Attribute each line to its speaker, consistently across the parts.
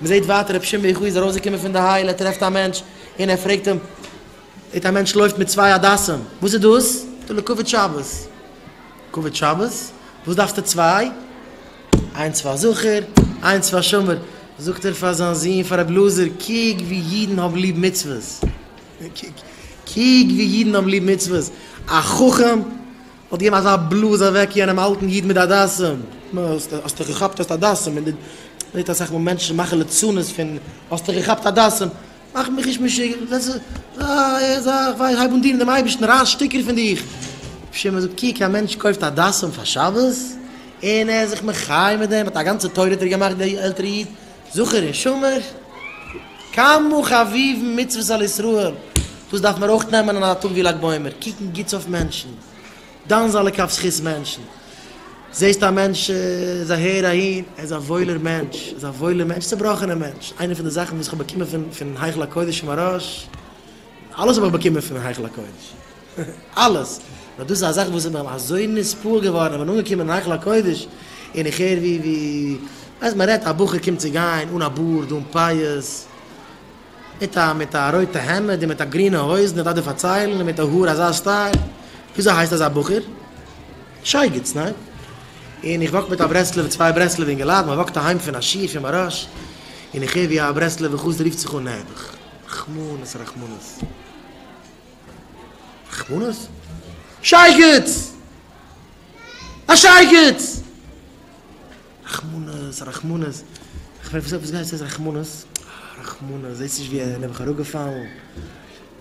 Speaker 1: מען זעט ווייטער רבי שמעון בר יוחאי איז ארויסגעקומען פון די הייל, ער טרעפט א מענטש און ער פרעגט אים, זעט א מענטש לויפט מיט צוויי הדסים, וואס איז דאס? זאגט ער לכבוד שבת. כבוד שבת? וואס דארפסטו צוויי? איינס פאר זכור, איינס פאר שמור. זאגט ער פאר זיין זון פאר רבי אלעזר, קוק ווי אידן האבן ליב מצוות. קוק ווי אידן האבן ליב מצוות. א חכם וואלט געגעבן אזא בלאז אוועק יענעם אלטן איד מיט די הדסים. האסט דיך געכאפט האסט הדסים. מען זעט אסאך מאל מענטשן מאכן ליצנות פון האסט דיך געכאפט הדסים. מאך מיך נישט משוגע, הייב אן דינען דעם אייבערשטן, רייס שטיקער פון דיך. רבי שמעון זאגט, קוק, א מענטש קויפט הדסים פאר שבת, און ער איז זיך מחיה מיט דעם, האט א גאנצע תורה האט ער געמאכט דער עלטערע איד, זכור און שמור, כמה חביבין מצוות על ישראל, דאס דארף מען אויך נעמען אין א טאג ווי לג בעומר, קוקן גוטס אויף מענטשן. דן זיין לכף זכות מענטשן. זעסט א מענטש איז אהער אהין, ער איז א וואוילער מענטש, ער איז א וואוילער מענטש, צובראכענער מענטש, איינע פון די זאכן וואס איך האב באקומען פון פון היכל הקודש פון מוהרא"ש, אלעס האב איך באקומען פון היכל הקודש, אלעס, נאר דאס איז א זאך וואס איך בין אזוי נתפעל געווארן, איך בין אנגעקומען אין היכל הקודש, און איך הער ווי ווי, ווייסט מען רעדט א בחור קומט צו גיין אן א בארד אן פאות, מיט א מיט א רויטע העמד און מיט א גרינע הויזן און דארף דיר פארציילן און מיט די האר אזא סטייל, וויאזוי הייסט אזא בחור? שייגעץ, ניין? און איך וואק מיט א ברסלב'ער צוויי ברסלב'ע אינגעלייט, מען וואקט אהיים פון א שיעור פון מוהרא"ש, און איך הער ווי א ברסלב'ער חסיד רופט זיך אן נעבעך, רחמנות רחמנות. רחמנות? שייגעץ! א שייגעץ! רחמנות, רחמנות, איך פרעג וואס גייט עס רחמנות? אה, רחמנות, זעסט נישט ווי ער איז נעבעך אראפגעפאלן?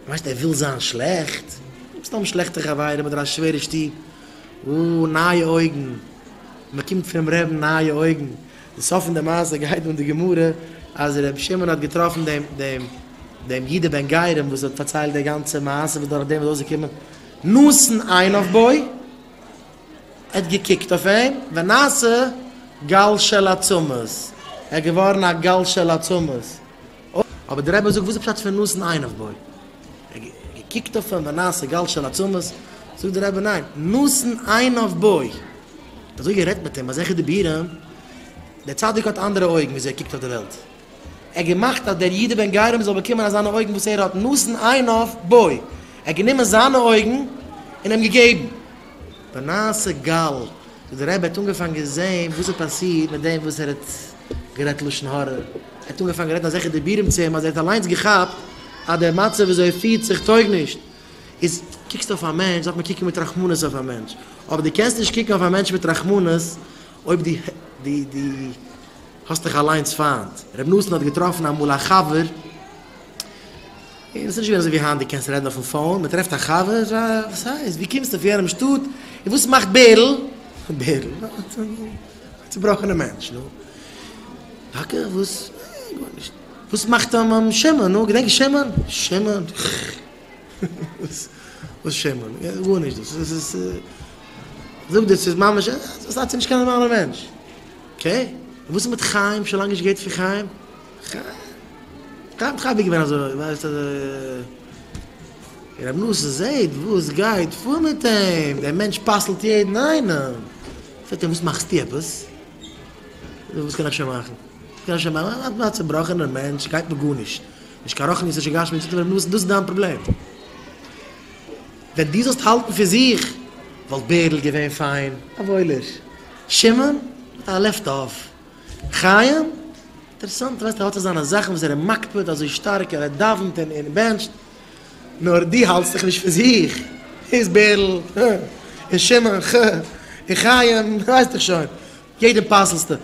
Speaker 1: מיינסט ער וויל זיין שלעכט? סתם שלעכטע חברים אדער א שווערע שטוב? אה, נייע אויגן, מען באקומט פונעם רעבן נייע אויגן. די סוף פון די מעשה גייט אין די גמרא אז ר' שמעון האט געטראפן דעם דעם דעם יהודה בן גרים וואס האט פארציילט די גאנצע מעשה וואס דורך דעם איז אויסגעקומען נתן עיניו בו, ער האט געקוקט אויף אים, ונעשה גל של עצמות, ער איז געווארן א גל של עצמות. אבער דער רבי זאגט, וואס איז פשט פון נתן עיניו בו? ער האט געקוקט אויף אים, ונעשה גל של עצמות, זאגט דער רבי, ניין, נתן עיניו בו, ער האט אזוי גערעדט מיט אים, אזעלכע דיבורים, דער צדיק האט אנדערע אויגן וויאזוי ער קוקט אויף די וועלט, ער האט געמאכט אז דער יהודה בן גרים זאל באקומען אזאנע אויגן וואס ער האט, נתן עיניו בו, ער האט גענומען זיינע אויגן און אים געגעבן. ונעשה גל, זאגט דער רבי האט אנגעפאנגען זעהן וואס האט פאסירט מיט דעם וואס ער האט גערעדט לשון הרע, ער האט אנגעפאנגען רעדן אזעלכע דיבורים צו אים אז ער האט אליינס געכאפט אז דער מצב וויאזוי ער פירט זיך טויג נישט. איז קוקסט אויף א מענטש דארף מען קוקן מיט רחמנות אויף א מענטש, אבער דו קענסט נישט קוקן אויף א מענטש מיט רחמנות אויב דו דו דו האסט דיך אליינס פיינט. רבי נתן האט געטראפן אמאל א חבר, און עס איז נישט געווען אזוי ווי היינט דו קענסט רעדן אויפן phone, מען טרעפט א חבר, וואס הייסט? ווי קומסטו פון יענעם שטאט? און וואס מאכט בערל? בערל? א צובראכענע מענטש, נו. טאקע? וואס? גארנישט. וואס מאכט שמעון? נו, געדענקסט שמעון? שמעון? וואס שמעון? גארנישט דאס איז, זאג דיר ס'איז ממש, עס איז נישט קיין נארמאלער מענטש. okay? און וואס איז מיט חיים? שוין לאנג נישט געהערט פון חיים. חיים? חיים איז אייביג געווען אזוי, ווייסט אזוי. און רבי נתן זעהט וואס גייט פאר מיט אים, דער מענטש פסל'ט יעדן איינעם. פרעגט אים וואס מאכסטו עפעס? וואס קען איך שוין מאכן? וואס קען איך שוין מאכן? איך בין א צובראכענער מענטש, גייט מיר גארנישט. נישט קיין רוחניות נישט קיין גשמיות, זאגט אים רבי נתן דאס איז דיין פראבלעם. ווען דו זאלסט האלטן פון זיך, וואלט בערל געווען פיין, א וואוילער. שמעון האט א לב טוב. חיים? אינטערעסאנט ווייסט ער האט זיך זיינע זאכן וואס ער איז מקפיד אזוי שטארק ער דאווענט און און בענטשט, נאר דו האלטסט דיך נישט פון זיך, איז בערל ה און שמעון ח און חיים ווייסט איך שוין, יעדעם פסל'סטו.